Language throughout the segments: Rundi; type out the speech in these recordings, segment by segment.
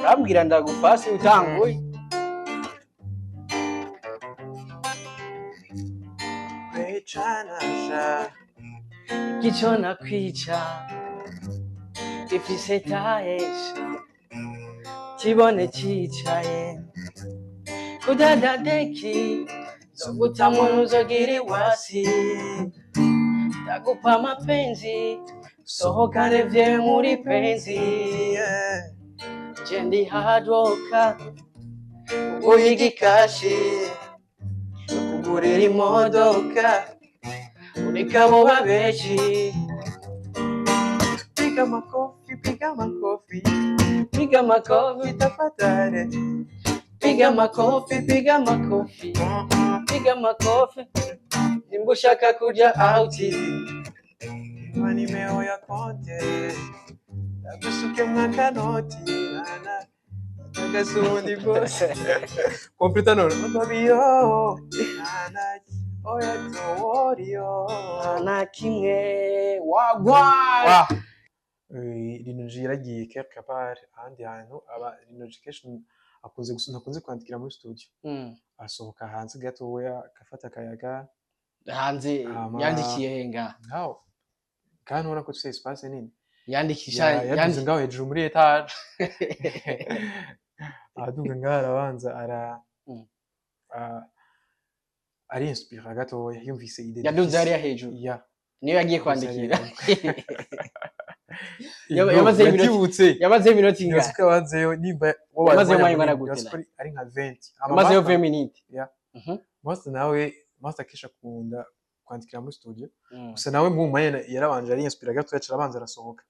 Urambwira ndagufashe utanguye. Kwicanasha. Igico nakwica gifise tahesha kibone cicaye kudadadeki zogutamwa nuzogira iwasi ndagupa mapenzi sohokane vye muri penzi. Yeah. Je ndi hard worker, uguhiga ikashi, kugurira imodoka, ureka abo babeshi. Piga makofi, piga makofi. Piga makofi. Tafadhali. Piga makofi, piga makofi, piga makofi nimba ushaka kuja out. Impa nimero ya konte, ndagusuke mwakanoti nana agasundi bwose kompiyuta none babiyo nana oya toworiyo. Nta na kimwe wagwa. Wa Lino G yaragiye quelque part ahandi hantu aba. Lino G kenshi akunze gusa ntakunze kwandikira muri studio. Asohoka hanze gatoya agafata akayaga. Hanze. Hama- Yandikiye he nga? Ngaho kandi ubona ko dufite espace nini. Yandikisha. Yaduze ngaho hejuru muri étage, araduga ngaho arabanza ara arinspira gatoya yumvise idée. Yaduze dufise. hariya hejuru. Ya. Niyo yagiye Yaduze kwandikira. hariya. Yamaze iminota- Yatibutse. Yamaze iminota ingahe? Nibaza ko yabanzeyo nimba wabaye Yamazeyo umwanya umwanya ungana munini, gute nibaza ko ari nka 20. Hama Yamazeyo Master- 20 minutes. Ya. Master nawe, Master kenshi akunda kwandikira muri studio. Gusa nawe mu mwanya yarabanje arinspira gatoya, aca arabanza arasohoka.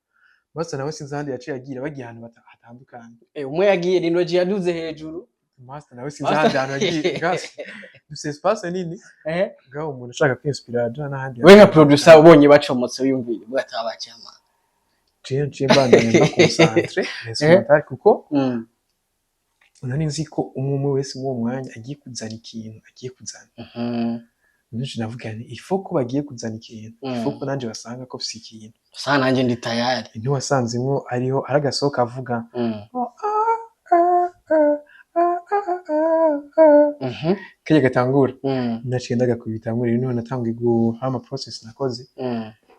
Master nawe sinzi ahandi yaciye agira, bagiye ahantu hatandukanye. Umwe yagiye, Lino G yaduze hejuru. Master nawe sinzi ahandi hantu yagiye. Ngaho dufise espace nini. Ngaho umuntu ushaka kwinspira aja n'ahandi. We nka producer ubonye bacomotse wiyumviye ubwo atabacama? Ciye mbandanya mba concentré instrumental kuko nari nzi ko umwe umwe wese muri uwo mwanya agiye kuzana ikintu, agiye kuzana. Nje navuga nti il faut ko bagiye kuzana ikintu, il faut ko nanje basanga ko mfise ikintu. Sa nanjye ndi tayari. Ntiwasanzemwo hariho ari agasohoka avuga oh, ah, ah, ah, ah, ah, ah, ah. Kajya gatangura. Naciye ndagakubita muri niho natanguye guha ama process nakoze.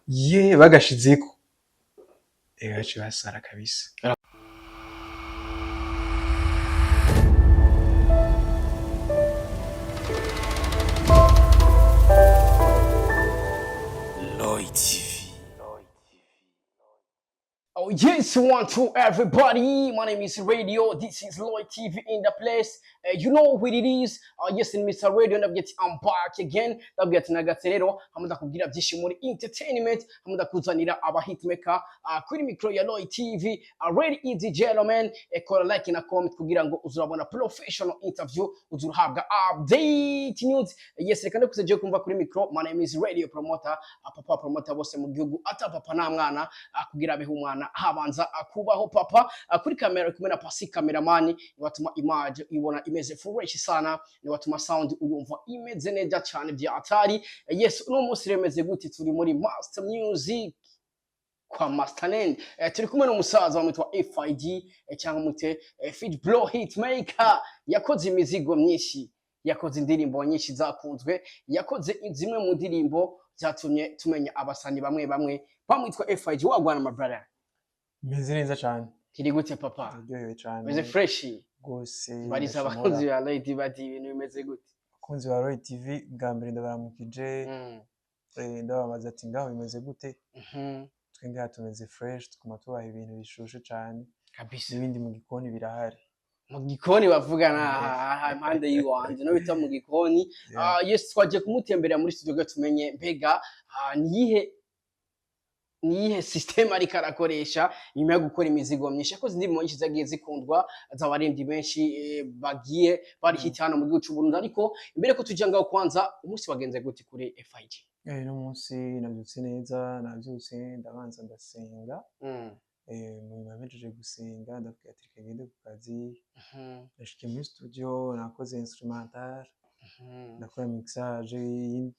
Ye bagashizeko baciye basara kabisa. Lloyd TV. Oh yes, one, two, everybody. My name is Radio. This is Lloyd TV in the place. You know what it is. Yes, in Mr. Radio, ndabwira ati I'm back again. Ndabwira ati nagatse rero, hamwe ndakubwira byinshi muri entertainment, hamwe ndakuzanira aba hitmaker kuri micro ya Lloyd TV. Ready easy gentlemen, kora like na comment kugira ngo uzurabona professional interview, uzuruhabwa update news. Yes, reka ndakuze kumva kuri micro. My name is Radio Promoter, papa promoter bose mu gihugu, ata papa nta mwana, kugira abeho umwana habanza kubaho papa. Kuri kamera uri kumwe na Pasi cameraman, niwatuma image ibona imeze fresh sana, niwatuma sound uyumva imeze neza cyane bya atari. Yes, uno munsi rero imeze gute? Turi muri Master Music kwa Master Land. Turi kumwe n'umusaza wamwitwa FID, cyangwa mute Feed Blow Hitmaker. Yakoze imizigo myinshi, yakoze indirimbo nyinshi zakunzwe, yakoze zimwe mu ndirimbo zatumye tumenya abasani bamwe bamwe. Bamwitwa FIG. Wagwan my brother? Meze neza cane. Kiri gute papa? Ndaryohewe cane. Meze fresh. Rwose. Bariza Ndashimura. abakunzi ba Lady bati ibintu bimeze gute? Abakunzi ba Roy TV, bwa mbere ndabaramukije. Ndababaza ati ngaho bimeze gute? Twe ngaha tumeze fresh, tuguma tubaha ibintu bishushe cane. Kabisa. N'ibindi mu gikoni birahari. Mu gikoni bavugana aha impande y'iwanje no bita mu gikoni. Yeah. Ah, yes, twagiye kumutemberera muri studio kugira tumenye mbega niyihe system ariko arakoresha nyuma yo gukora imizigo myinshi. Yakoze indirimbo nyinshi zagiye zikundwa z'abaririmbyi benshi, bagiye bari hit hano mu gihugu c'u Burundi. Ariko imbere ko tuja ngaho, kwanza umunsi wagenze gute kuri FIG? Uno munsi navyutse neza, navyutse ndabanza ndasenga. Mu nyuma mpejeje gusenga ndavuga ati reka ngende ku kazi. Nashikiye muri studio, nakoze instrumental, ndakora mixage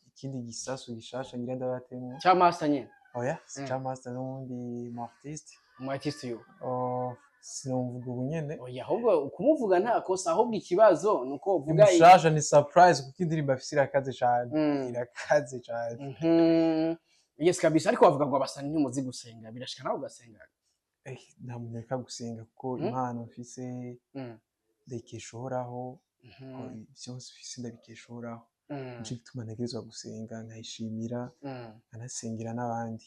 ikindi gisasu gishasha ngira ndabatemo. Cha Master nyene? Oya, si. Cha Master n'uwundi mu artiste. Umu artiste yo? Oh, Sinomvuga ubu nyene. Oya, ahubwo kumuvuga nta kosa, ahubwo ikibazo ni uko Ni uvuga mushasha, ni surprise, kuko indirimbo afise irakaze cane. Irakaze cane. Yes kabisa, ariko bavuga ngo abasani ntimuzi gusenga. Birashika nawe ugasenga? Eh, nta muntu reka gusenga, kuko impano mfise ndayikesha Uhoraho. Vyose mfise ndabikesha Uhoraho. Nico gituma ntegerezwa gusenga, nkayishimira, nkanasengera n'abandi.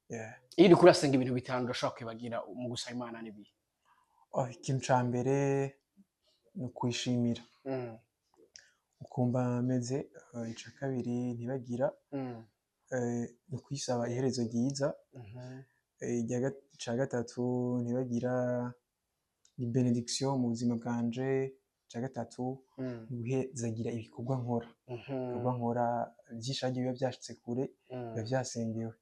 Yeah. Iyo uriko urasenga, ibintu bitanu udashobora kwibagira mu gusaba Imana n'ibihe? Oh, ikintu ca mbere ni ukuyishimira, ukumva meze. Ica kabiri ntibagira ni ukuyisaba iherezo ryiza. Ica gatatu ntibagira ni bénédiction mu buzima bwanje. Ica gatatu ni guhezagira ibikorwa nkora. Ibikorwa nkora vyinshi hagiye biba vyashitse kure, biba vyasengewe.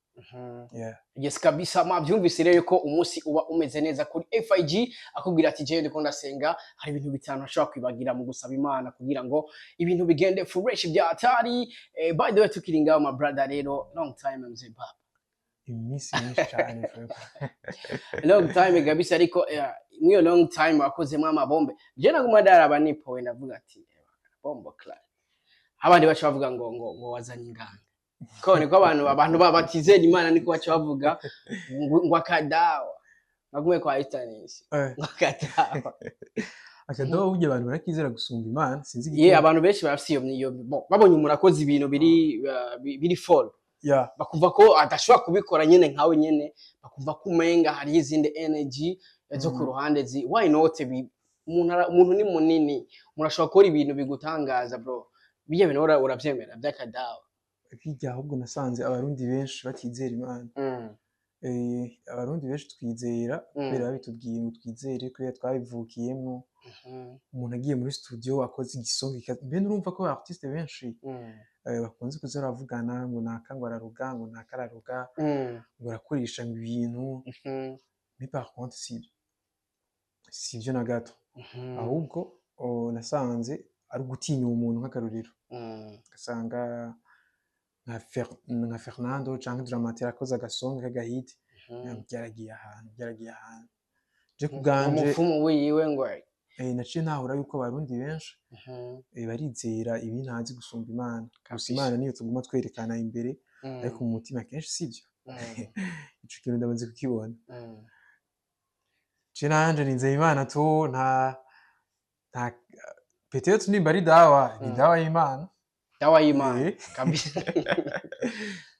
Yeah. Yes kabisa, mwabyumvise rero ko umunsi uba umeze neza kuri FIG. Akubwira ati: "Jewe ndiko ndasenga, hari ibintu bitanu ashobora kwibagira mu gusaba Imana kugira ngo ibintu bigende fresh bya hatari." By the way, tukiri ngaho, my brother, rero long time, mzee baba. Iminsi myinshi cane vraiment. Long time kabisa, ariko mwiyo long time wakozemo amabombe. Je naguma ndaraba nipowe, ndavuga ati: "Bombo clad." Abandi baca bavuga ngo wazanye inganga, ko niko abantu batizera Imana niko baca bavuga ngo akadawa nagume kwa Itanis, ngo akadawa. Akadobo burya abantu barakizera gusumba Imana, sinzi Ye, igituma. abantu benshi barafise iyo bon, babonye umuntu akoze ibintu biri fall, bakumva ko adashobora kubikora nyene nkawe nyene, bakumva ko umenga hariho izindi energy zo ku ruhande zi why not umuntu ni munini, umuntu ashobora gukora ibintu bigutangaza, bro. Bijya bintu uravyemera vy'akadawa? Hirya ahubwo nasanze Abarundi benshi batizera Imana. Abarundi benshi twizera kubera babitubwiye ngo twizere, kubera twabivukiyemwo. Umuntu agiye muri studio akoze igisonga, mbe nurumva ko artiste benshi bakunze kuza baravugana ngo naka ngo araruga, ngo naka araruga, ngo arakoresha ngo ibintu. Mais par contre si byo na gato. Ahubwo nasanze ari ugutinya uwo muntu. Nk'akarorero, ugasanga nka Fernando canke Dramati arakoze agasonga k'agahiti, byaragiye ahantu. Je ku bwanje, Umupfumu wiwe ngo naciye ntahura yuko Abarundi benshi barizera ibi ntazi gusumba Imana. Gusa Imana niyo tuguma twerekana imbere, ariko mu mutima kenshi sibyo. Ico kintu ndamaze kukibona. Je nanje nizeye Imana tu, nta peut-être nimba ari dawa, ni dawa y'Imana. Dawa y'Imana. Kabisa.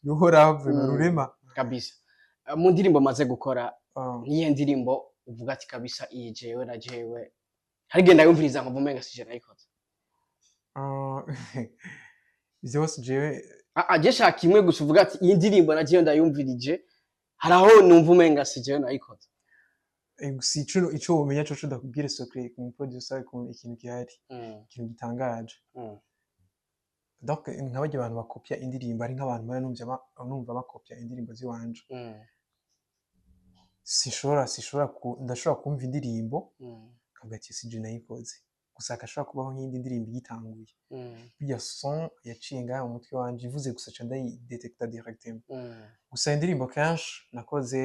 Y'Uhoraho vraiment, rurema. Kabisa. Mu ndirimbo maze gukora, niyo ndirimbo uvuga ati: "Kabisa iyi jewe na jewe hari igenda yumviriza nkumva umenga sije nayikoze"? Ah, vyose jewe. Ah, ah, je shaka imwe gusa uvuga ati: "Iyi ndirimbo na jewe ndayumvirije, hari aho numva umenga si jewe nayikoze." Gusa ico womenya coco, ndakubwire secret ku producer, ku ikintu gihari, ikintu gitangaje. Donc nka barya abantu bakopya indirimbo, ari nk'abantu mara numva bakopya indirimbo ziwanje, sinshobora ndashobora kumva indirimbo nkavuga ati: "Si je nayikoze." Gusa hagashobora kubaho nk'iyindi ndirimbo igitanguye, burya son yaciye ngaha mu mutwe wanje ivuze gusa, ca ndayidetekta directement. Gusa indirimbo kenshi nakoze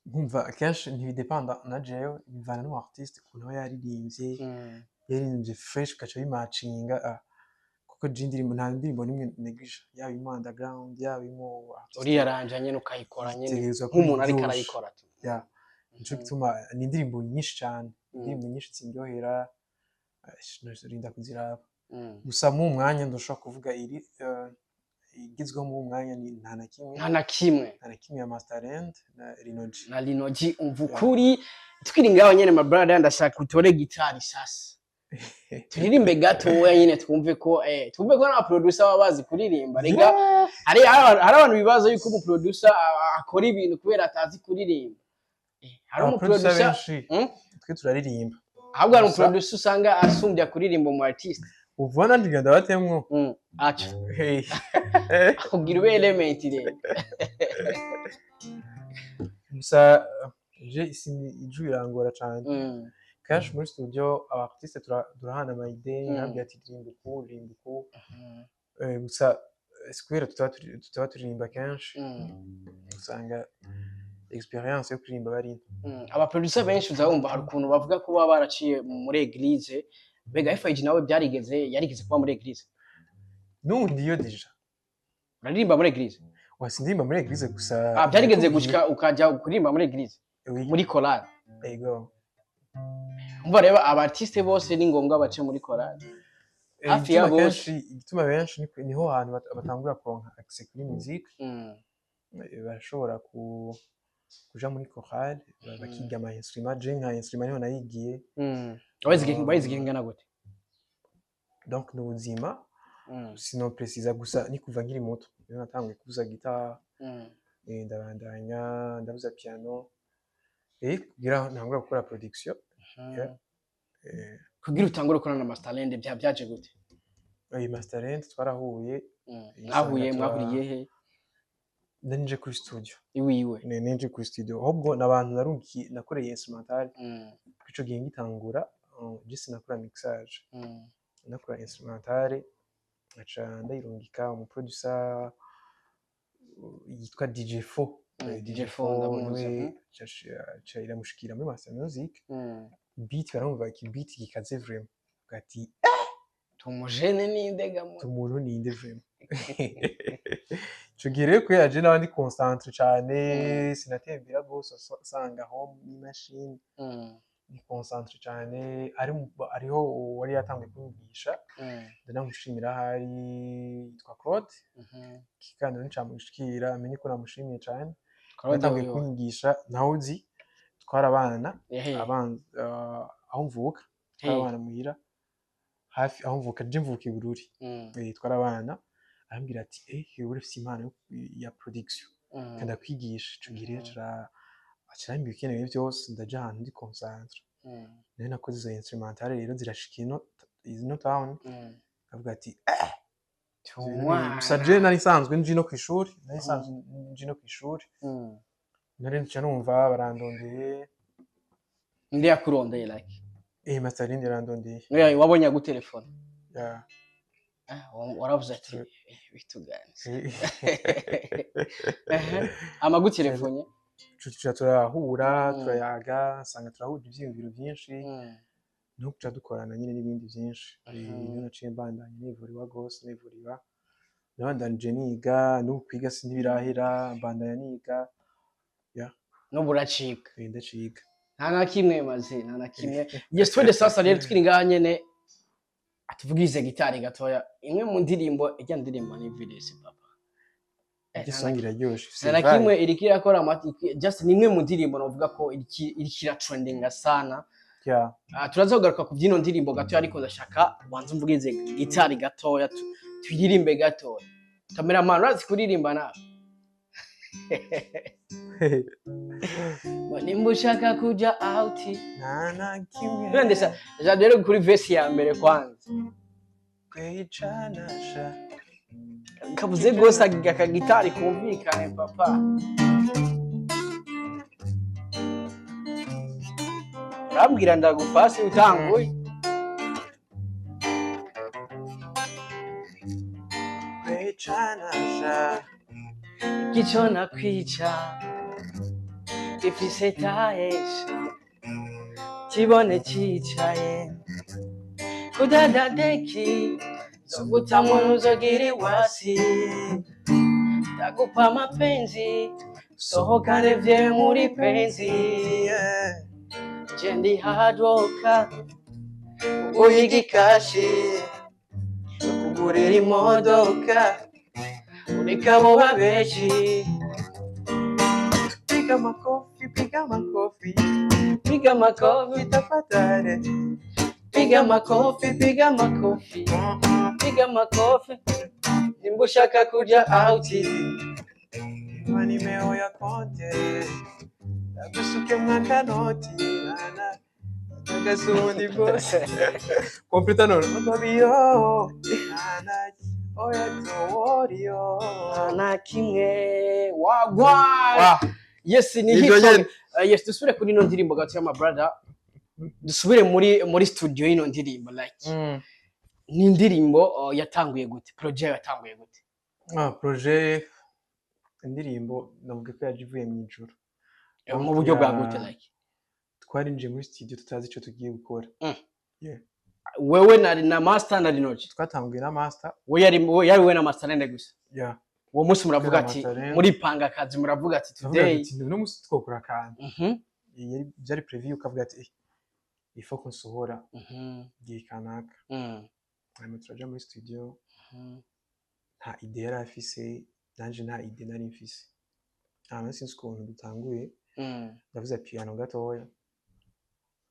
nkumva kenshi ntibidepanda na jewe, bivana n'umu artiste ukuntu aba yaririmbye. Yaririmbye fresh, ugaca bimacinga. Kuko je indirimbo, nta ndirimbo nimwe neglige, yaba irimo underground, yaba irimo artiste. Uriyaranja nyene ukayikora nyene Itegerezwa kuba nk'umuntu ariko iryoshe. arayikora tu. Ya, nico gituma ni indirimbo nyinshi cane, indirimbo nyinshi zindyohera, rinda kuziraba. Gusa mu mwanya ndashobora kuvuga iri igezweho mu mwanya ni Nta na kimwe. Nta na kimwe. Nta na kimwe ya Masterland na Rinoji. Na Linoji. Umva ukuri, tukiri ngaho nyene, my brother, ndashaka utore gitari sasa, turirimbe gatoya nyene, twumve ko n'aba producer baba bazi kuririmba. Rega hari abantu bibaza yuko umu producer akora ibintu kubera atazi kuririmba. Hari umu Abaproducer producer benshi, twe turaririmba. Ahubwo hari Gusa- umu producer usanga asumbya kuririmba umu artiste. Uvuga nanje ngenda batemwo. Aca Hey. akubwira ube element rero. Gusa je ijwi birangora cane. Kenshi muri studio aba artiste turahana ama idée, nkabwira ati: "Ririmba uku, ririmba uku." Gusa si kubera tutaba turirimba kenshi, usanga Experience yo kuririmba bari nto. Aba producer benshi uzabumva hari ukuntu bavuga ko baba baraciye muri église. Mbega FIG nawe byarigeze, yarigeze kuba muri église? N'ubu ndiyo déjà. Uraririmba muri église? Wasindirimba muri église gusa. Ah, byarigeze gushika ukaja kuririmba muri église? Oui. Muri chorale? Ego. Umva rero, aba artiste bose ni ngombwa bace muri chorale. Hafi ya Igituma bose. kenshi, igituma benshi niho hantu batangura kuronka accès kuri musique. Barashobora kuja muri chorale, bakiga ama instrument. Je nka instrument niho nayigiye. Wayize igihe ingana gute? Donc ni ubuzima, sino précisa, gusa ni kuva nkiri muto niho natanguye kuvuza guitare. Ndabandanya ndavuza piano kugira ntangura gukora production. Yeah. Kugira utangure gukorana na Masterland byaje gute? Masterland twarahuye. Mwahuye, mwahuriye he? Nanje kuri studio. Iwiwe? Ninje kuri studio, ahubwo n'abantu narungiye nakoreye instrumental. Ico gihe ngitangura, je sinakora mixage. Nakora instrumental, nkaca ndayirungika umuproducer yitwa DJ Fo. DJ Fo, ndamuzi. Niwe aca iramushikira muri Master Music. Beat baramumva, iki beat gikaze vraiment, ati: "Tumujene ninde ga?" "Umuntu ninde vraiment?" Ico gihe rero kubera je naba ndi concentré cane, sinatembera gose, usanga home n'imashini, ni concentré cane. Ari ariho uwari yatanguye kunyigisha, ndanamushimira, ahari yitwa Claude. Ikiganiro nicamushikira amenye ko namushimiye cane. Claude? Yatanguye Uyo. kunyigisha, nawe uzi twarabana. Ehe. Abana aho mvuka, twarabana muhira hafi aho mvuka. Je mvuka i Bururi. Twarabana, arambwira ati: "Eh, uri ufise impano ya production, kandi akwigisha." Ico gihe rero aca arambwira ibikenewe byose, ndaja ahantu ndi concentré. Nayo nakoze izo instrumentale rero zirashika ino town, avuga ati: Tumwana. Gusa je nari nsanzwe nji no kw'ishuri, nari nsanzwe nji no kw'ishuri. Nari nca numva barandondeye. Ndi yakurondeye like? Masterland yarandondeye. Oya, wabonye agutelefone? Yeah. Ah, waravuze ati: "Eh, bituganze." Amagutelefone? Tuca turahura, turayaga, nsanga turahuje ivyiyumviro vyinshi, no kuca dukorana nyine n'ibindi vyinshi. Niho naciye mbandanya nivuriwa gose, nivuriwa, nabandanije niga. N'ubu kwiga sinibirahera, mbandanya niga. N'ubu uracika? Ndaciga. Nta na kimwe maze, nta na kimwe. Yes, twende sasa rero, tukiri ngaha nyene, atuvugize gitari gatoya imwe mu ndirimbo. Ijya ndirimbo ni Village papa. Iryo song iraryoshe, ifise nta na vibe. Kimwe iriko irakora just ni imwe mu ndirimbo novuga ko iriko iratrendinga sana. Ah, turaza kugaruka ku byino ndirimbo gatoya, ariko ndashaka ubanze umvugize gitari gatoya, tuyiririmbe gatoya. Cameraman, urazi kuririmba nawe? Ngo nimba ushaka kuja out. Nta na kimwe. Twende sa rero kuri verse ya mbere kwanza. Kwicanasha. Kavuze gose akagitari kumvikane papa. Urambwira ndagufasi utanguye. Kwicanasha. Ico nakwica gifise taesha, kibone cicaye kudadadeki, zogutamwa ntuzogira iwasi, ndagupa mapenzi, sohokane vye muri penzi. Je ndi hard worker, uhiga ikashi, kugurira imodoka, ureka abo babeshi. Piga makofi, piga makofi. Piga makofi. Tafadhali. Piga makofi, piga makofi, piga makofi, nimba ushaka kuja out. Mpa nimero ya konte, ndagusuke mwakanoti nana agasundi bwose kompiyuta none babiyo nana oya toworiyo. Nta na kimwe wagwa. Wa. Yes, ni Ibyo hit song. nyene. Yes, dusubire kuri ino ndirimbo gato ya my brother, dusubire muri studio y'ino ndirimbo. Like, ni indirimbo yatanguye gute? Project yatanguye gute? Ah, projet indirimbo navuga ko yaje ivuye mu ijuru. Mu buryo bwa gute, like? Twarinjiye muri studio tutazi ico tugiye gukora. Wewe na Master na Lino G? Twatanguye na Master. We yari we na Master Nende gusa? Yeah. Uwo munsi muravuga Twe na ati Master. Muripanga akazi, muravuga ati turavuga today ati uno munsi twokora akantu. Byari prévu, ukavuga ati il faut ko nsohora igihe kanaka. Hanyuma turaja muri studio, nta idée yari afise, nanje nta idée nari mfise. Hanyuma sinzi ukuntu dutanguye, ndavuze piano gatoya,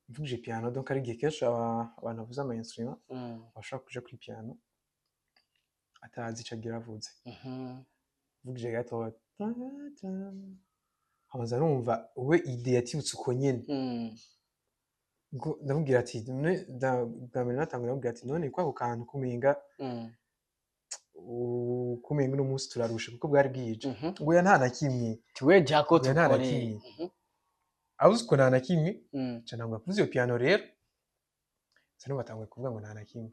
mvugije piano. Donc ari igihe kenshi abantu bavuze ama instrument bashobora kuja kuri piano atazi ico agira avuze. Mvugije gatoya, hamaze arumva we idée yatibutse uko nyene. Ndamubwira ati none bwa mbere natangura ndamubwira ati none ko ako kantu kumenga kumenga uno munsi turarusha kuko bwari bwije. Ngo ya nta na kimwe. Tuwe jako Oya, nta na tukore. kimwe. Abuze uko nta na kimwe, nca ntangura kuvuza iyo piano rero, nca numva atanguye kuvuga ngo nta na kimwe.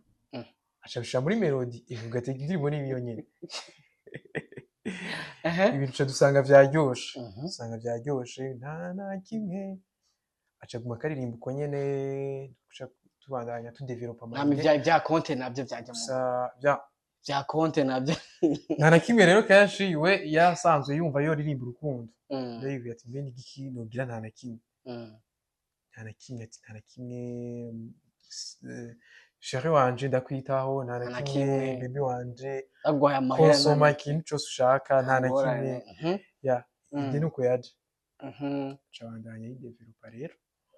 Aca abishira muri melody, ivuga ati indirimbo ni iyo nyene. Ibintu ca dusanga vyaryoshe. Dusanga vyaryoshe, nta na kimwe, aca aguma akaririmba uko nyene, duca tubandanya tudevelopa. Nta vya konte navyo vyajya mu Gusa vya vya konte navyo. Nta na kimwe rero, kenshi we yasanzwe yumva yoririmba urukundo. Rero yibwira ati mbe n'igiki nogira nta na kimwe? Nta na kimwe, ati nta na kimwe, chéri wanje ndakwitaho, nta na Nta na kimwe, kimwe. bébé wanje, Baguhaye amahera. Konsoma ikintu cose ushaka, nta na kimwe. Ya, ivyo nuko yaje. Cabandanya yidevelopa rero.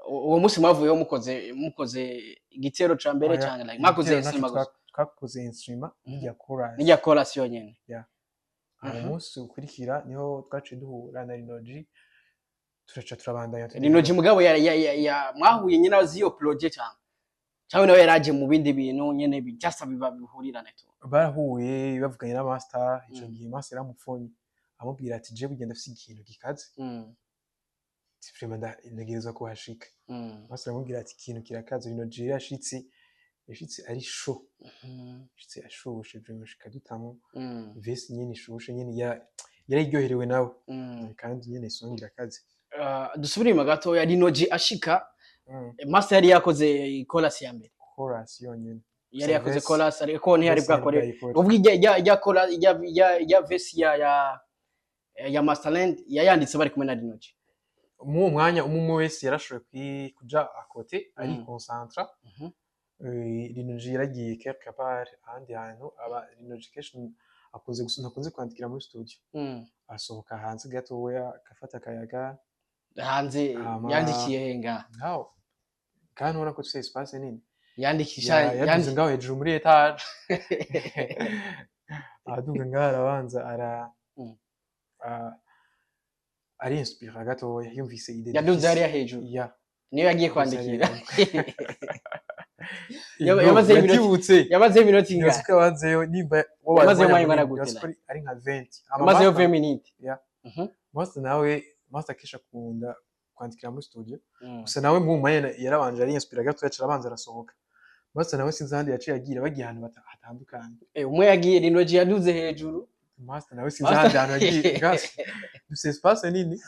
Uwo munsi mwavuyeho mukoze igitero ca mbere Oya, canke like mwakoze igitero instrument ntaco. gusa? Twakoze instrument n'irya chorus. N'irya chorus yonyene? Yeah. Uwo munsi ukurikira niho twaciye duhura na Lino G, turaca turabandanya. Lino G mugabo ya mwahuye nyine azi iyo projet canke nawe yaraje mu bindi bintu nyene just biba bihurirane tu? Barahuye bavuganye na Master ico gihe. Master yaramupfonye amubwira ati je bugenda afise ikintu gikaze, ati vraiment ntegerezwa kuhashika. Master aramubwira ati ikintu kirakaze. Lino G yashitse ari chaud, yashitse ashushe vraiment, shika dutamo verse nyene ishushe nyene, yararyoherewe nawe. Kandi nyene isonga irakaze. Dusubire inyuma gatoya. Lino G ashika, Master yari yakoze chorus ya mbere? Chorus yonyene. Yari yakoze Verse- chorus, ariko ntiyari verse yari bwakore bwayikore. Ubwo ijya chorus, ijya verse ya Masterland yayanditse bari kumwe na Lino G? Muri uwo mwanya umwe umwe wese yarashoboye kuja à côté arikonsantra. Lino G yaragiye quelque part ahandi hantu aba. Lino G kenshi akunze gusa ntakunze kwandikira muri studio, asohoka hanze gatoya agafata akayaga. Hanze? Yandikiye he ngaha? Ngaho kandi ubona ko dufite espace nini. Yandikisha? Yaduze ngaho hejuru muri étage, aduga ngaho arabanza ara arinspira gatoya, yumvise idée Yaduze dufise. hariya hejuru? Ya. Niyo yagiye Yaduze kwandikira? hariya. Yamaze Yatibutse. Yamazeyo iminota ingahe? Nibaza ko yabanzeyo nimba wabaye Yamazeyo umwanya umwanya ungana munini, gute? nibaza ko ari nka 20. Ama Yamazeyo Master 20 minutes? Yeah. Master nawe, Master kenshi akunda kwandikira muri studio. Gusa nawe mu mwanya yarabanje arinspira gato, yaca arabanza arasohoka. Master nawe sinzi ahandi yaciye agira, bagiye ahantu hatandukanye. Umwe yagiye, Lino G yaduze hejuru. Master nawe sinzi ahandi hantu yagiye. Ngaho dufise espace nini,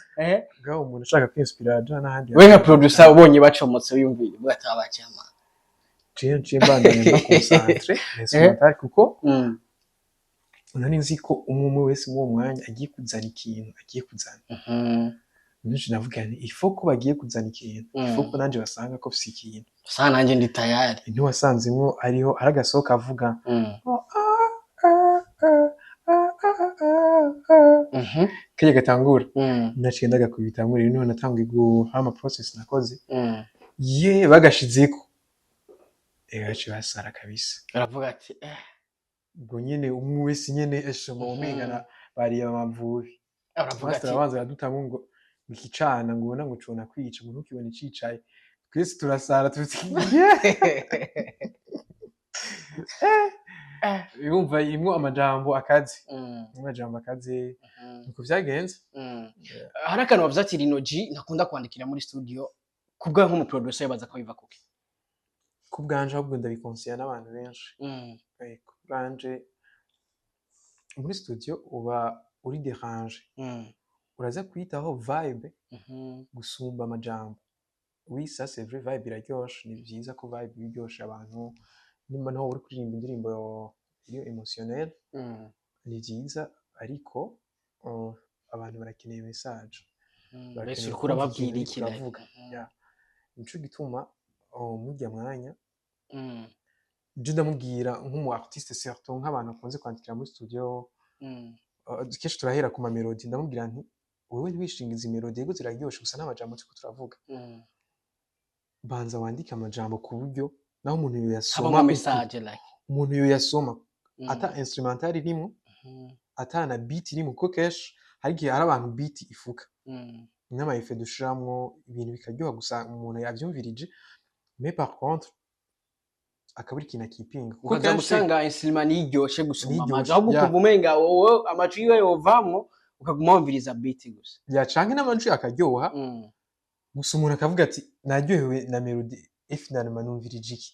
ngaho umuntu ushaka kwinspira aja n'ahandi We nka hantu. producer ubonye bacomotse, wiyumvire ubwo atabacama? Jewe nciye mbandanya mba concentré instrumental kuko nari nzi ko umwe umwe wese muri uwo mwanya agiye kuzana ikintu, agiye kuzana. Nanje navuga nti il faut ko bagiye kuzana ikintu, il faut ko nanje basanga ko mfise ikintu. Sa nanjye ndi tayari. Ntiwasanzemwo hariho hari agasohoka kavuga oh, ah, ah, ah, ah, ah, ah, ah. Kajya gatangura, naciye ndagakubita muri niho natanguye guha ama process nakoze. Ye bagashizeko, baciye basara kabisa. Aravuga ati eh. Ubwo nyene umwe wese nyene eshe mu umengana bariye amavubi. Aravuga Master ati arabanza aradutamwo ngo ikicana, ngo ubona ngo cona kwica ngo ntukibone cicaye, twese turasara tuti yumva imwo amajambo akaze, amajambo akaze. Nuko vyagenze. Hari akantu bavuze ati Lino G ntakunda kwandikira muri studio. Kubwa nk'umuproducer yabaza ko biva kuki? Ku bwanje ahubwo ndabikonseya n'abantu benshi. Ku bwanje muri studio uba uri dérange. Uraza kwitaho vibe gusumba amajambo. Oui, ça c'est vrai, vibe iraryoshe. Ni vyiza ko vibe iba iryoshe abantu, nimba naho uri kuririmba indirimbo iri émotionnelle, ni vyiza, ariko abantu barakeneye message. Mbese Barakeneye uriko kumva urababwira ikintu iki uriko like? uravuga. Yeah. Nico gituma murya mwanya je ndamubwira nk'umu artiste, surtout nk'abantu bakunze kwandikira muri studio, kenshi turahera ku ma mélodie. Ndamubwira nti: "Wewe ntiwishinge izi mélodie, yego ziraryoshe, gusa n'amajambo turiko turavuga. Banza wandike amajambo ku buryo naho umuntu yoyasoma Habamo message like. Umuntu yoyasoma ata instrumental irimwo, ata na beat irimwo, kuko kenshi hari igihe hari abantu beat ifuka n'ama effet dushiramwo, ibintu bikaryoha gusa umuntu yavyumvirije, mais par contre akabura ikintu akipinga, kuko Ukaza kenshi gusanga instrument niryoshe gusumba Niryoshe, amajwi, ahubwo yeah. ukumva umenga wowe amajwi yiwe yovamwo, ukaguma wumviriza beat gusa. Ya, canke n'amajwi akaryoha, gusa umuntu akavuga ati: "Naryohewe na mélodie, et finalement numvirije iki?"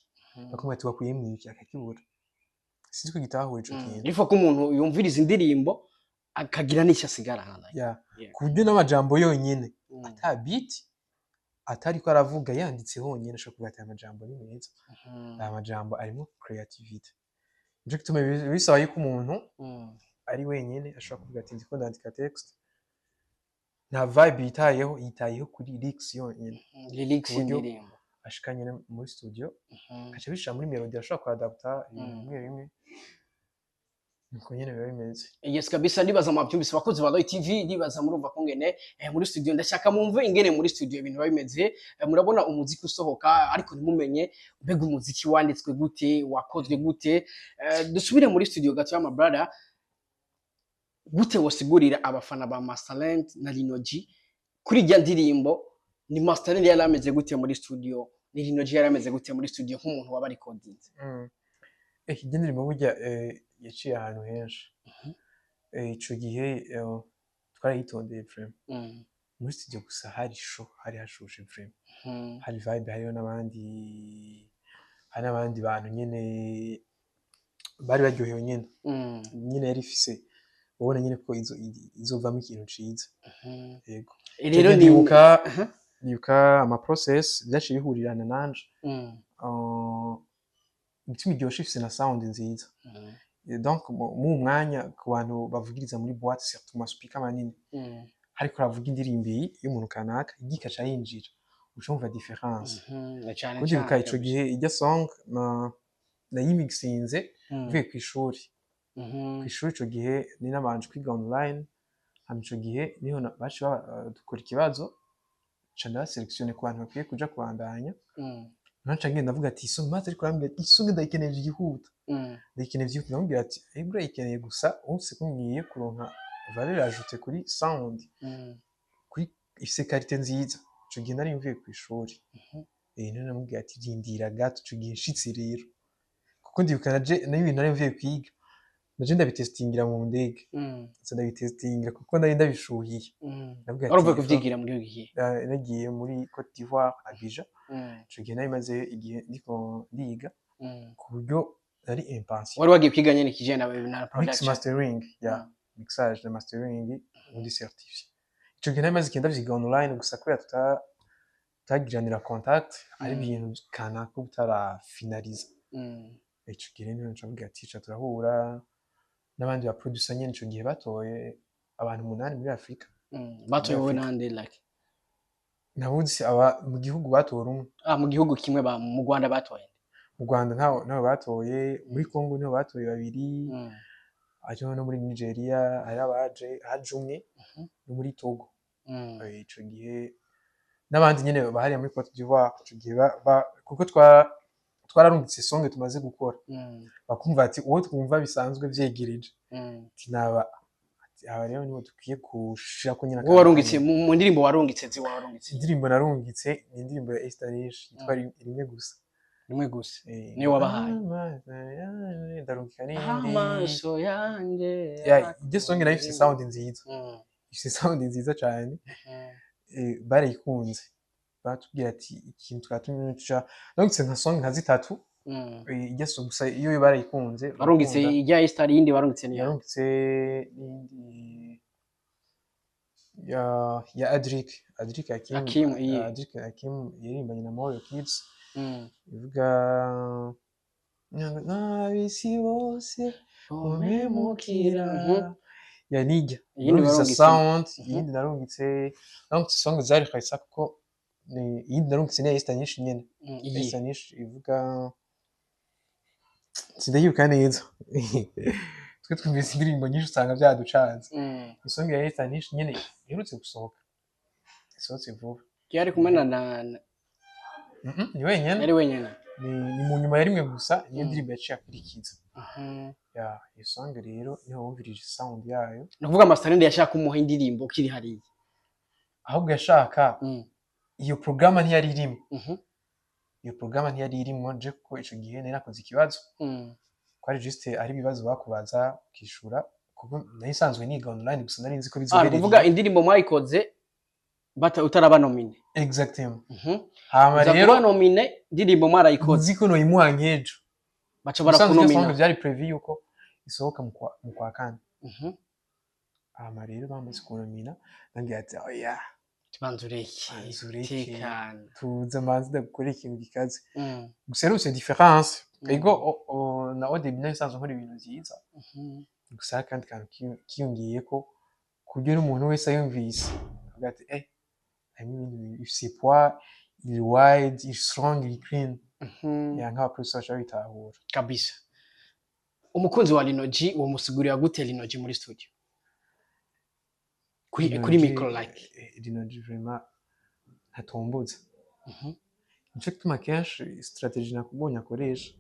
Bakamubwira ati: "Wakuyemwo iki?" Akakibura. Sinzi ko gitahuye ico kintu. Il faut ko umuntu yumviriza indirimbo akagira n'icyo asigarana like. Yeah. Yeah. Ku buryo n'amajambo yonyene, ata beat, atariko aravuga, yanditse honyene, ashobora kuvuga ati: "Aya majambo ni meza, aya majambo arimo creativity." Nico gituma bisaba yuko umuntu ari wenyene ashobora kuvuga ati: "Ndiko ndandika texte," nta vibe yitayeho, yitayeho kuri lyrics yonyene. Lyrics Ku buryo y'indirimbo. Ashika nyene muri studio, akaca abishira muri melody, ashobora kuadapta ibintu bimwe bimwe. Niko nyene biba bimeze. Yes kabisa, ndibaza mwabyumvise, abakozi ba Roy TV. Ndibaza murumva ko ngene muri studio, ndashaka mumve ingene muri studio ibintu biba bimeze. Murabona umuziki usohoka, ariko ntimumenye mbega umuziki wanditswe gute, wakozwe gute. Dusubire muri studio gato ya my brother. Gute wosigurira abafana ba Masterland na Lino G kuri irya ndirimbo? Ni Masterland yari ameze gute muri studio, ni Lino G yari ameze gute muri studio, nk'umuntu waba recordinze? Irya ndirimbo burya yaciye ahantu henshi. Ico gihe twarayitondeye vraiment. Muri studio gusa hari chaud, hari hashushe vraiment. Hari vibe, hariho n'abandi, hari n'abandi bantu nyene bari baryohewe nyene. Nyene yari ifise, ubona nyene ko izovamwo ikintu ciza. Yego. Rero ni Ndibuka, ndibuka ama process vyaciye bihurirana nanje. Imitima iryoshe ifise na sound nziza. Donc mu mwanya ku bantu bavugiriza muri boîte, surtout mu speaker manini, hariko haravuga indirimbo iyi y'umuntu kanaka, igi ikaca yinjira, uca wumva différence. Na cane Kuko ndibuka cane. Ico gihe irya song na nayimixinze mvuye kw'ishuri. Kw'ishuri ico gihe ni nabanje kwiga online, hama ico gihe niho baciye dukora ikibazo, nca ndabasélectionne ku bantu bakwiye kuja kubandanya. Naca ngenda ndavuga ati: "Isong," maze ariko arambwira ati: "Isong ndayikeneye vyihuta, ndayikeneye vyihuta." Ndamubwira ati: "Ego, urayikeneye, gusa umunsi ko ngiye kuronka valeur ajoutée kuri sound, kuri ifise qualité nziza." Ico gihe nari mvuye kw'ishuri. None namubwira ati: "Rindira gato." Ico gihe nshitse rero, kuko ndibuka naje n'ibintu nari mvuye kwiga, naje ndabitestingira mu ndege. Nza ndabitestingira kuko nari ndabishuhiye. Ndavuga Wari uvuye ati, kuvyigira muri iyo gihe? Nagiye muri Cote d'Ivoire, Abidjan. Ico gihe nari maze igihe ndiko ndiga, ku buryo nari impatient. Wari wagiye kwiga nyene ikijanye na Mix, production? mastering ya mixage na mastering, ubundi certifié. Ico gihe nari maze igihe ndavyiga online, gusa kubera tutagiranira contact, ari ibintu kanaka utarafinaliza. Ico gihe rero niho nca ati: "Ca turahura n'abandi ba producer nyene." Ico gihe batoye abantu 8 muri Afrika. Batoye wowe Afrika. nande like? Nabuzi aba mu gihugu batora umwe. Ah, mu gihugu kimwe ba mu Rwanda batoye? Mu Rwanda ntawe batoye, muri Congo niho batoye babiri, hariho no muri Nigeria hari abaje, haje umwe, no muri Togo. Ico gihe n'abandi nyene bahariya muri Cote d'Ivoire ico gihe kuko twararungitse song tumaze gukora, bakumva ati: "Uwo twumva bisanzwe vyegereje," ati: "Naba," ati: "Aba rero nibo dukwiye gushirako nyene." Wowe warungitse mu ndirimbo warungitse zi warungitse? Indirimbo narungitse ni indirimbo ya Esther Nish yitwa Rimwe Gusa. Rimwe Gusa. Niyo wabahaye? Amaso yanje, ndarungika n'iyindi. Amaso yanje. Ya, iryo song nayo ifise sound nziza. Ifise sound nziza cane. Barayikunze, baratubwira ati ikintu twatumye tuca narungitse nka song nka zitatu. Irya song gusa iyo barayikunze. Warungitse Barakunda. ijya Esther, iyindi warungitse niyo? Narungitse n'iyindi. Ya Adric Hakim. Hakim, iyi. Adric Hakim yaririmbanye na Mario Kids, ivuga n'abisi bose umpemukira. Ya nijya Iyindi narungitse warungitse? Sound iyindi narungitse, donc song zari kabisa, kuko iyindi narungitse ni ya Esther Nish nyene. Iyi. Esther Nish ivuga, sindayibuka neza, twe twumvise indirimbo nyinshi usanga byaducanze. Isong ya Esther Nish nyene iherutse gusohoka, isohotse vuba. Yari kumwe na Ni wenyene. Yari wenyene. Ni mu nyuma ya rimwe gusa, niyo ndirimbo yaciye akurikiza. Ya, iyo song rero niho wumvirije sound yayo. Ni ukuvuga Masterland yashaka kumuha indirimbo kiri hariya. Ahubwo yashaka iyo porogaramu ntiyari irimo. Iyo porogaramu ntiyari irimo nje, kuko ico gihe nari nakoze ikibazo, ko ari juste ari ibibazo bakubaza ukishura, kuko nari nsanzwe niga online, gusa nari nzi ko Ah, ni bizoherera. ukuvuga indirimbo mwayikoze bata utaraba nominé. Exactement. Hama Uza rero kuba nominé, indirimbo mwarayikoze. Nzi ko noyimuha nk'ejo. Baca Ubusanzwe iyo barakunomina. song vyari prévu yuko isohoka mu kwa kane. Hama rero bamaze kunomina, ndambwira ati: "Oya." Banza ureke. Banza ureke. Tekana. Tuza manze ndagukora ikintu gikaze. Gusa rero c'est différence. Ego, na au début nari nsanzwe nkora ibintu vyiza, gusa hari akandi kantu kiyongeyeko, ku buryo n'umuntu wese ayumvise avuga ati: "Eh, harimo ibintu bifise poids, iri wide, iri strong, iri clean." Ya, nk'aba producer baca babitahura. Kabisa. Umukunzi wa Lino G, womusigurira gute Lino G muri studio, kuri Lino kuri G, micro like? Lino G vraiment ntatomboza. Nico gituma kenshi stratégie nakubonye akoresha,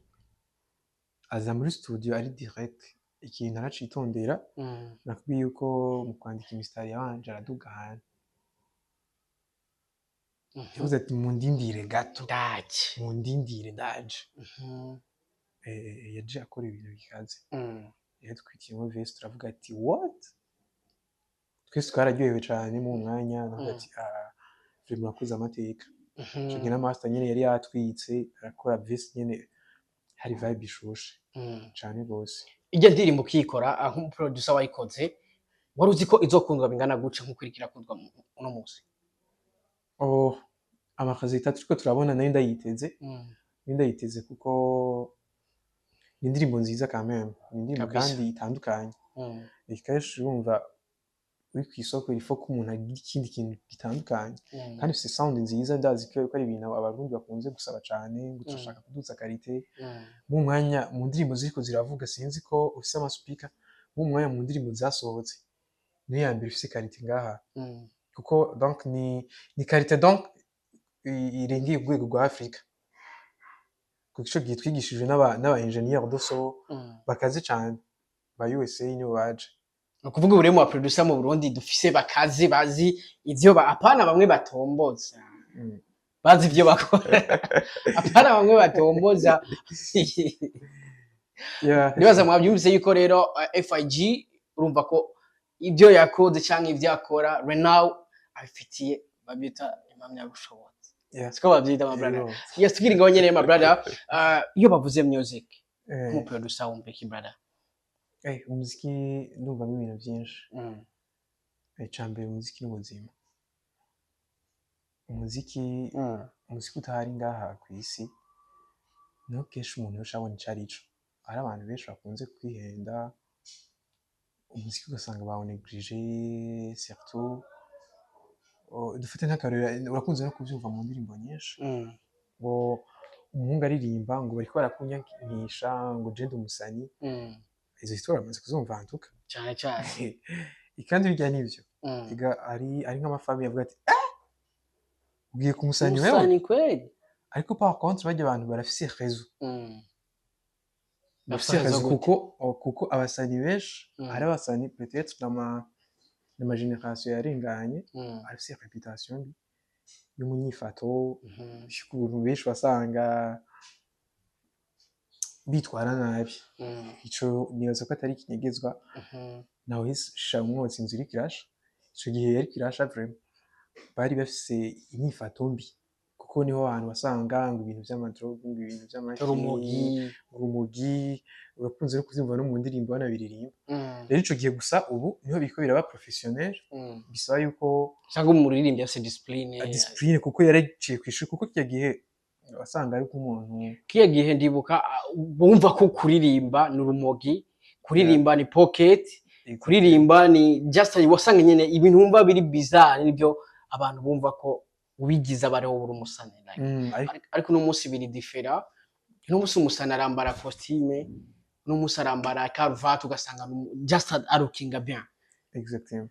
aza muri studio ari direct, ikintu aracitondera. Nakubwiye yuko mu kwandika imisitari yabanje araduga ahantu. Yavuze ati: "Mundindire gato." Ndaje. "Mundindire, ndaje." Yaje akora ibintu bikaze. Yatwikiyemo verse, turavuga ati: "What?" Twese twararyohewe cane mu mwanya, navuga ati: "Ah, vraiment urakoze amateka." Ico gihe na master nyene yari yatwitse, arakora verse nyene, hari vibe ishushe cane gose. Ijya ndirimbo ukiyikora, nk'umuproducer wayikoze, wari uzi ko izokundwa bingana guca nk'uko iriko irakundwa uno munsi? Oh, amakazi itatu turiko turabona, nayo ndayiteze. Nayo ndayiteze, kuko ni indirimbo nziza quand même, ni indirimbo kandi itandukanye. Kenshi urumva uri kw'isoko, il faut ko umuntu agira ikindi kintu gitandukanye, kandi ifise sound nziza. Ndazi ko ari ibintu Abarundi bakunze gusaba cane, ngo turashaka kuduza qualité. Mu mwanya mu ndirimbo ziriko ziravuga, sinzi ko ufise amaspeaker, mu mwanya mu ndirimbo zasohotse niyo ya mbere ifise qualité ngaha, kuko donc ni qualité donc irengeye urwego rwa Afrika, kuko ico gihe twigishijwe n'aba ingénieur de son bakaze cane ba USA, nibo baje. Ni ukuvuga ubu rero mu baproducer mu Burundi dufise bakaze, bazi ivyo ba, apana bamwe batomboza, bazi ivyo bakora, apana bamwe batomboza. Nibaza mwabyumvise yuko rero FIG, urumva ko ibyo yakoze cyangwa ibyo akora right now abifitiye, babyita impamyabushobozi. Siko babyita, my brother? Ego. Yes, tukiri ngaho nyene, my brother, iyo bavuze music, nk'umuproducer wumva iki, brother? Umuziki ndumvamo ibintu byinshi. Icambere, umuziki n'ubuzima. Umuziki, umuziki utahari ngaha kw'isi, niho kenshi umuntu yoca abona ico arico. Hari abantu benshi bakunze kwihenda, umuziki ugasanga bawunegirije, surtout dufate nk'akarorero, urakunze no kuvyumva mu ndirimbo nyinshi, ngo umuhungu aririmba ngo bariko barakunyankisha, ngo je ndi umusani. Izo histoires bamaze kuzumva antuka. Cyane cyane. Kandi birya nivyo. Ega ari nk'amafamille avuga ati: "Ah, ugiye ku musani wewe?" Umusani kweli. Ariko par contre barya abantu barafise raison. Barafise Bafise raison raison. Gute? Kuko abasani benshi, hari abasani peut-être n'ama génération yarenganye, arafise réputation mbi y'umunyifato, y'ukuntu benshi wasanga bitwara nabi. Ico nibaza ko atari ikinyegezwa. Nawe hisha umwotsi inzu iriko irasha, ico gihe yariko irasha, vraiment bari bafise inyifato mbi, kuko Kuko niho hantu wasanga ngo ibintu vy'ama drogue, ngo ibintu vy'amaki, urumogi. Urumogi urakunze no kuvyumva no mu ndirimbo banabiririmba. Rero ico gihe gusa, ubu niho biriko biraba professionnel, bisaba yuko Usanga umuririmbyi afise discipline. Discipline, kuko yaraciye kw'ishuri, kuko kirya gihe wasanga ari umuntu Kiya gihe ndibuka, bumva ko kuririmba ni urumogi, kuririmba ni pocket, kuririmba ni just, wasanga nyene ibintu wumva biri bizarre, nibyo abantu bumva ko ubigize abariho buri umusani, like. Ariko Ariko uno munsi biri différent. Uno munsi umusani arambara costume, uno munsi arambara karuvati, ugasanga just arukinga bien. Exactement.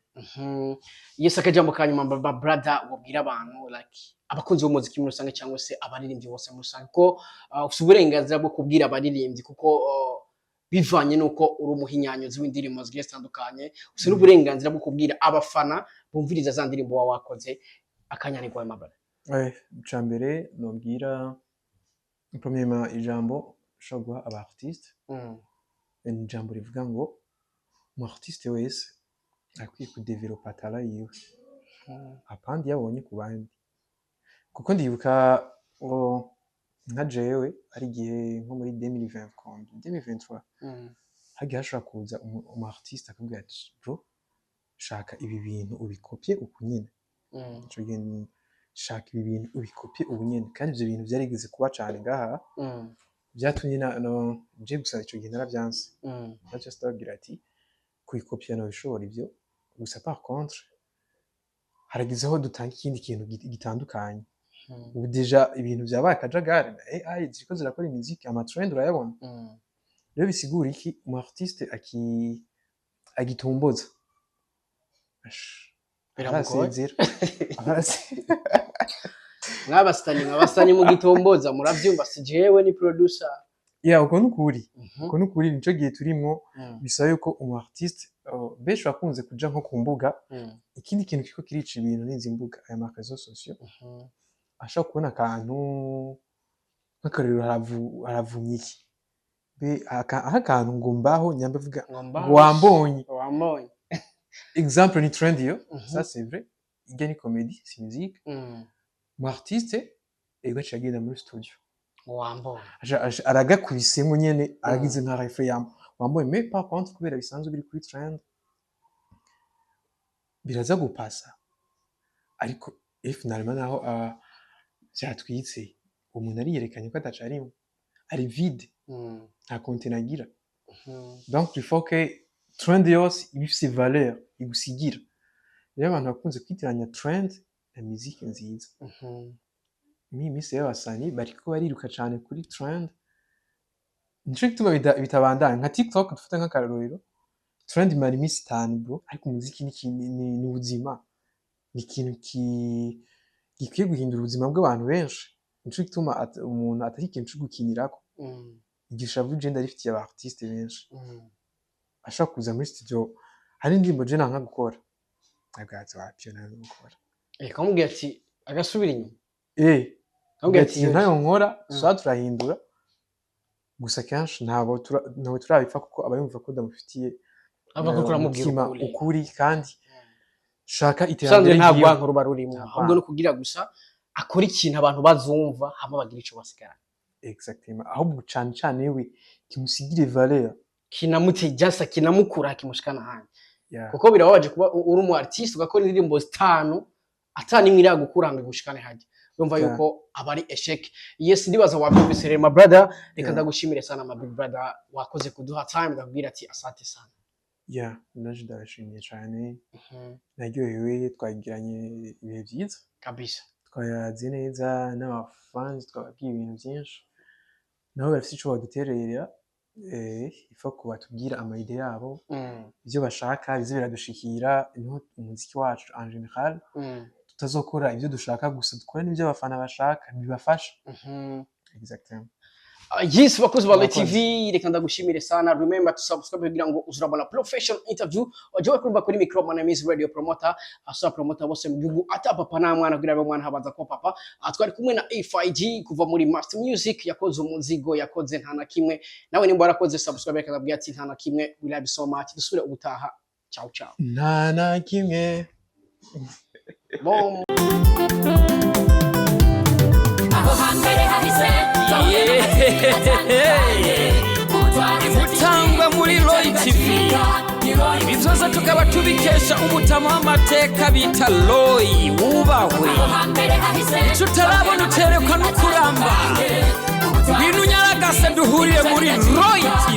Yes, akajambo ka nyuma, baba brother, wabwira abantu, like abakunzi b'umuziki muri rusange cyangwa se abaririmbyi bose muri rusange, ko ufite uburenganzira bwo kubwira abaririmbyi, kuko bivanye n'uko uri umuhinyanyuzi w'indirimbo zigiye zitandukanye, ufite n'uburenganzira bwo kubwira abafana bumviriza za ndirimbo waba wakoze. Akanya ni kwawe, my brother. Ica mbere nobwira, premièrement, ijambo nshobora guha aba artiste ni ijambo rivuga ngo umu artiste wese akwiye kudevelopa talent yiwe apandi yabonye ku bandi, kuko ndibuka ngo nka jewe ari igihe nko muri 2020, 2023, hagiye hashobora kuza umu artiste akambwira ati: "Bro, shaka ibi bintu ubikopye uku nyene." Ico gihe shaka ibi bintu ubikopye ubu nyene, kandi ivyo bintu vyarigeze kuba cane ngaha. Vyatumye na no je gusa ico gihe naravyanse. Na just ndababwira ati kubikopya nobishobora ivyo gusa, par contre harageze aho dutanga ikindi kintu gitandukanye. Ubu déjà ibintu vyabaye akajagari na AI ziriko zirakora imiziki, ama trend urayabona. Rero bisigura iki? Umu artiste aki agitomboza. Ash, Biramugoye. arasezera. Arasezera. Mwabasitani mu gitomboza, muravyumva, si jewe, ni producer. Yeah, uko nukuri. Uko nukuri, nico gihe turimwo. Bisaba yuko umu artiste, benshi bakunze kuja nko ku mbuga. Ikindi kintu kiriko kirica ibintu n'izi mbuga, aya ma réseaux sociaux. Ashobora kubona akantu nk'akarorero, haravumye iki be aho akantu ngo mbaho nyamba avuga ngo ngo mbaho wambonye. Wambonye. Exemple ni trend iyo. Ça c'est vrai, irya ni comédie, c'est musique. Mu artiste ego aciye agenda muri studio, ngo wambonye. Aragakubisemo nyene, aragize nka refrain ya wambonye. Mais par contre, kubera bisanzwe biri kuri trend, biraza gupasa, ariko et finalement naho vyatwitse, umuntu ariyerekanye ko ataco arimwo, ari vide, nta contenu agira. Donc il faut que trend yose iba ifise valeur igusigira. Rero abantu bakunze kwitiranya trend na musique nziza. Muri iyi minsi rero abasani bariko bariruka cane kuri trend, nico gituma bitabandanya. Nka TikTok dufate nk'akarorero, trend imara iminsi 5, bro, ariko umuziki ni ubuzima, ni ikintu gikwiye guhindura ubuzima bw'abantu benshi. Nico gituma umuntu atari ikintu co gukinirako. Iryo shavu je ndarifitiye aba artiste benshi. Ashobora kuza muri studio, hari indirimbo je nanka gukora, abwatsi wapyo nanka gukora. Kamubwira ati agasubira inyuma. Kamubwira ati iyo ntayo nkora. Tuba turahindura gusa, kenshi ntabwo turabipfa, kuko aba yumva ko ndamufitiye ava ko uramubwira umutima ukuri. Ukuri, kandi shaka usanzwe iterambere nta ryiwe. rwanko ruba rurimo, Nta ahubwo no kugira gusa akora ikintu abantu bazumva, hama bagira ico basigara. Exactement, ahubwo cane cane we kimusigire valeur. Kinamutejasa, kinamukura, kimushikana ahandi. Kuko birababaje kuba uri umu artiste ugakora indirimbo zitanu, ata nimwe iragukura ngo igushikane hajya, urumva yuko aba ari échec. Yes, ndibaza wabyumvise rero, my brother. Reka ndagushimire sana, my big brother, wakoze kuduha time. Ndakubwira ati asante sana. Yeah, naje ndabashimiye cane. Naryohewe, twagiranye ibihe byiza. Kabisa. Twayaze neza n'abafans, twababwiye ibintu byinshi, nabo bafite ico baduterera. Il faut ko batubwira ama idées yabo, ivyo bashaka bize biradushikira, niho umuziki wacu en général tutazokora ivyo dushaka gusa, dukora n'ivyo abafana bashaka bibafasha. Exactement. Yes, bakozi ba Murakoze. TV, reka ndagushimire sana. Remember to subscribe kugira ngo uzurabona professional interview. Waje kurumva kuri micro, my name is Radio Promoter, asa promoter bose mu gihugu, ata papa nta mwana kugira ngo mwana habanza ko papa. Twari kumwe na A5G kuva muri Master Music, yakoze umuzigo, yakoze nta na kimwe. Nawe nimba warakoze subscribe, reka ndabwira ati nta na kimwe. We love you so much. Dusubire ubutaha. Ciao ciao. Nta na kimwe. Bom. Yehehehe. Imutangwa muri Roy TV. Ibi byose tukaba tubikesha umutama w'amateka bita Roy wubahwe. Icyo utarabona uterekwa no kuramba. Ngwino unyaragase duhurire muri Roy TV.